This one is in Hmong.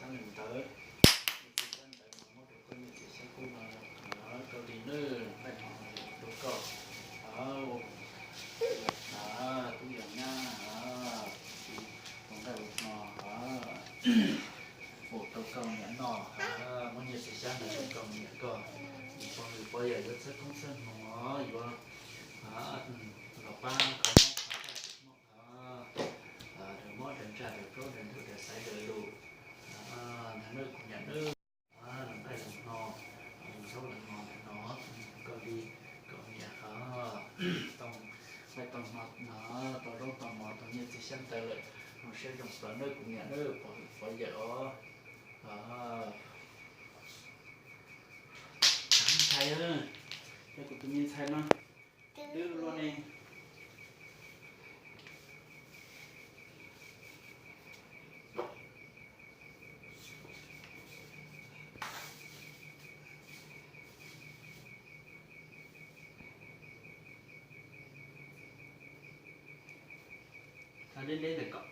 Xyab ntawd, niam txiv xyab ntawd mas muab rau koj niam txiv xyab kub no, koj li nawb, nqaij no rau koj. Tub yog nyab, tus nqaij no ua rau koj niam noj, muab niam txiv xyab ntawd rau koj niam koj. Pog nws pov yawm yuav txhawb koob txhawb hmoov os, yuav los pab kho mob kho ntsaj kho mob, raws mob raws ntsaj raws plaub raws ntug raws xaiv raws lus. Ntag nawb kuv niam nawb, nqaij los no, zaub los no, ntawm no koj li, koj niam, tau nqaij tau hmo no, tau zaub tau mov tau niam txiv xyab ntawv lawm, zoo siab zoo plaws nawb kuv niam nawb, pov yawm os. Ntxhais, yog kuv tus me ntxhais no twb luaj ne. Thav deb deb ntawm koj.